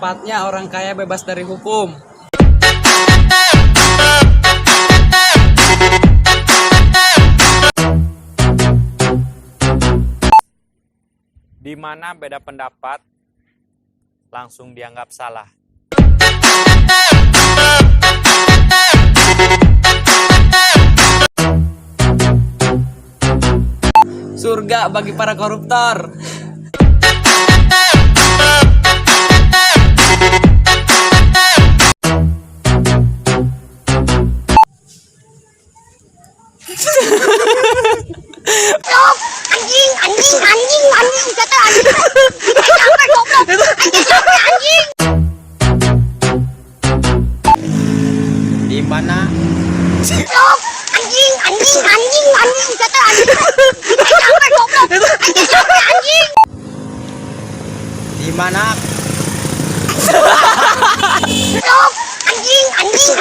Tempatnya orang kaya bebas dari hukum. Di mana beda pendapat langsung dianggap salah. Surga bagi para koruptor. Anjing, anjing, anjing, anjing, kata anjing. Capek goblok. Anjing capek anjing. Di mana Anjing, anjing, anjing, anjing, kata anjing. Capek goblok. Anjing capek anjing. di mana Anjing, anjing, anjing,